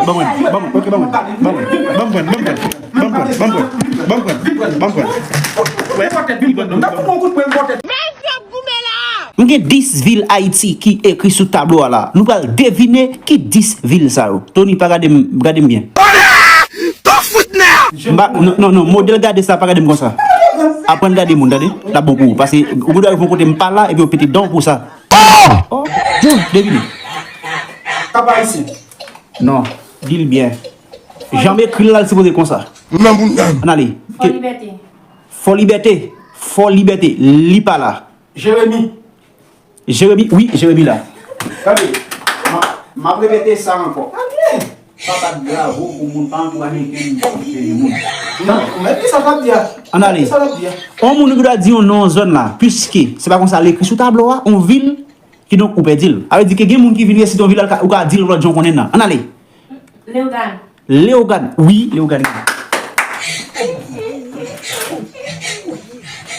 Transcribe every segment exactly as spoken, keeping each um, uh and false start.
Ban mwen, ban mwen, ok, ban mwen, ban mwen, ban mwen pran, ban mwen pran, ban mwen pran, ban mwen pran, ban mwen pran, ban mwen pran. Vin pran, vin pran, non. N ap fout yon kout pwen, vòtè. Mwen gen dis vil Ayiti ki ekri sou tablo a la. Nou pral devine ki dis vil sa yo. Tony, pa gade m, gade m byen. M pa, non, non, non, modèl gade sa, pa gade m konsa. Aprann gade moun, tande? L ap bon pou ou. Paske ou gen dwa rive yon kote m pa la, epi yo pete dan w pou sa. Oh! Bon, devine. Kap Ayisyen. Non, di l byen. Jan m ekri l la, l sipoze konsa. Ann ale. Fò Libète. Fò Libète. Fò Libète. Li pa la. Jeremi. Jeremi, wi, Jeremi la. Tande, m a, m ap repete sa ankò. Tande. Pa bat bravo pou moun, pa ankouraje moun pou fè moun. Non, ou mèt di sa w t ap di a. Ann ale. Di sa w t ap di a. On moun ou dwa di yon non yon zòn la, piske se pa konsa l ekri sou tablo a, on vil, kidonk ou pèdi l. A vle di ke gen moun ki vin resite yon vil la, ou ka di l lòt jan w konnen l nan. Ann ale. Leyogàn. Leyogàn. Wi, Leyogàn.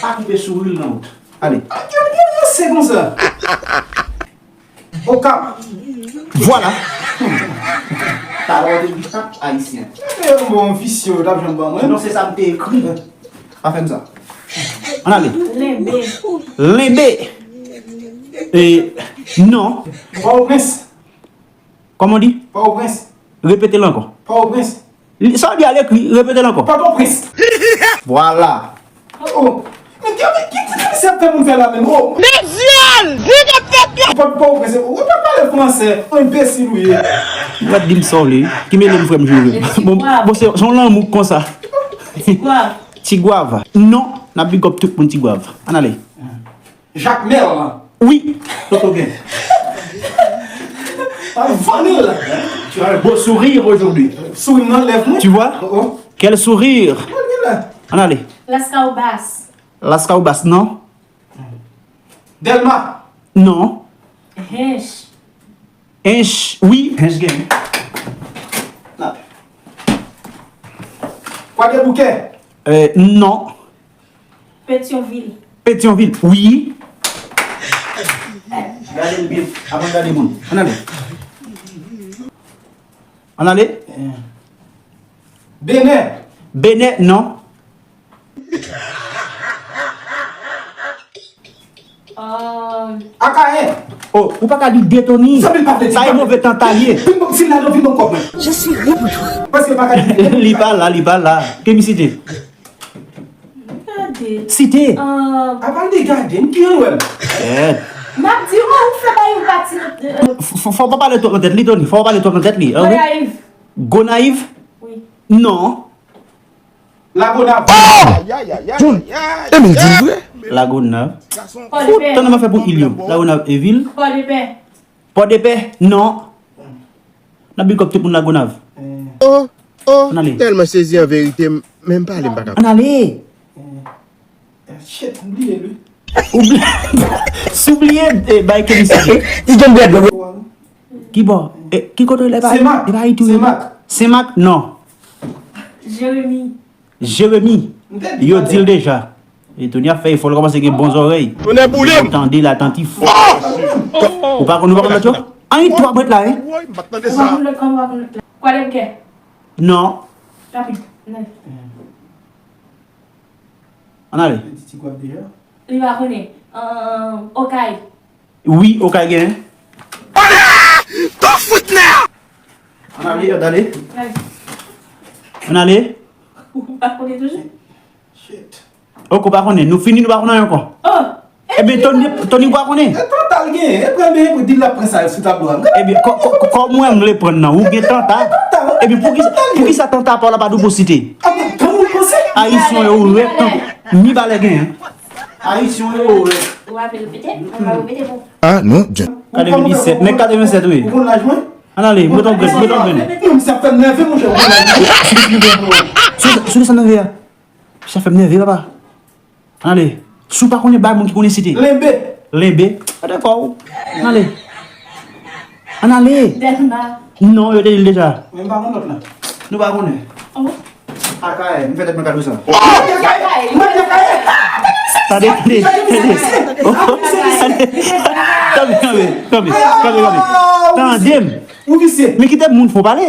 Pa koupe souri l nan wout. Ale. Se konsa. Okap. Vwala. Talè w te di Kap Ayisyen. Se yon bon visye w t ap jwenn ban mwen. Non, se sa m te ekri. Pa fè m sa. Ann ale. Lenbe. Lenbe. E, non. Pòtoprens. Kòman w di? Pòtoprens. Repete l ankò. Pòtoprens. Li, sa w di a l ekri, repete l ankò. Pòtoprens. Vwala. Oh, oh. Men ki, ki, ki, ki misye ap fè moun fè la menm? Oh. Dezyèl! Vide tèt yo! Pòtoprens, ou pa pale fransè. Yon enbesil ou ye. Ou pa di m sa w vle. Ki mele m frè m jwe. Bon, bon, se, se yon lanmou konsa. Ti Gwav. Ti Gwav. Non, n ap big up tout moun Ti Gwav. Ann ale. Jakmèl. Wi. Toto gen. Vanil. Tu as un beau sourire aujourd'hui. Souri nan lèv mwen. Tu vois? Oh, oh. Quel sourire? Vanil. Ann ale. Laskawbas. Laskawbas, non. Dèlma. Non. Hench. Hench, wi, Hench gen. Kwadèboukè. Euh, non. Petyonvil. Petyonvil, wi. Gade l byen, avan gade moun. Ann ale. Ann ale. Benè. Benè, non. Euh. Akayè. Oh, ou pa ka di de Tony. Sa vin pa vle di. Sa e move tanta l ye. Vin bon, si la, non, vin bon kòb mwen. Je suis libre. Paske pa ka di. Li pa la, li pa la. Ke mi site? Gade. Site. Euh. Apa l de gade, m ki an wè l. M ap di w, ou fè bay yon pati. F-, f-, fò w pa pale twòp nan tèt li, Tony. Fò w pa pale twòp nan tèt li. Gonayiv. Gonayiv? Wi. Non. Lagonav. Oh! Bon, e men di l vre. Lagonav. Fout, tann nan m ap fè pou il yo. Lagonav e vil. Pòdepè. Pòdepè, non. N ap big up tout moun Lagonav. Oh, oh, m tèlman sezi an verite, m menm pale m pa ka. Ann ale. Shit, m bliye l wi. Ou bliye, si w bliye, eh, bay ke misye. Ti John Dread, bro. Ki bò? Eh, ki kote w lè bay? Senmak. E bay tou. Senmak. Senmak, non. Jeremi. Jeremi. Yo di l deja. E Tony ap fè efò, l kòmanse gen bon zòrèy. Tonnè boule m. Yo tande l atantif. Ou pa konn, ou pa konn lòt yo? Ann, twa brèt la, wi. Woy, m pa t tande sa. Kwadèboukè. Non. Rapid. Ann ale. Li pa konnen. Euh, Okay. Wi, Okay gen. Ann ale, ann ale. Ann ale. Ou pa konnen toujou? Shit. Ok, ou pa konnen. Nou fini, nou pa konnen ankò. Oh! Ebyen, Tony, Tony pa konnen. E tanta l gen. E pran, men, pou di l ap pran sa sou tablo a. Ebyen, kò, kò, kò mwen, m vle pran nan. Ou gen tanta. Ebyen, pou ki, pou ki sa tanta pa w la pa di w pou site? Ayisyen yo rèd tankou mi balè gen. Ayisyen yo rèd. Ou ap repete? Ou ap repete pou. Ah, non, John. Katrevendiset, nèg katrevendiset, wi. Ou konn laj mwen? Ann ale, mete yon grenn, mete yon grenn. Non, sa fè m nève, monchè, ou konn laj mwen. Sou, sou sa nève a. Sa fè m nève, papa. Ann ale. Si w pa konnen, bay moun ki konnen site. Lenbe. Lenbe. Gade kò w. Ann ale. Ann ale. Dèlma. Non, yo te di l deja. Men m pa konn lòt la. Nou pa konnen. Oh. Akayè, m fè tèt mwen kado sa. Mwen te Akayè. Mwen te Akayè. Tande, tande, tande. Tande, tande, tande, tande. Tande m. Ou visye. Men kite moun fò pale.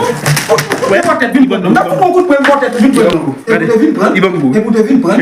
Ou te pran tèt vin pran non. M t ap fout yon kout pwen pou tèt vin pran non. Epi ou te vin pran. Epi ou te vin pran.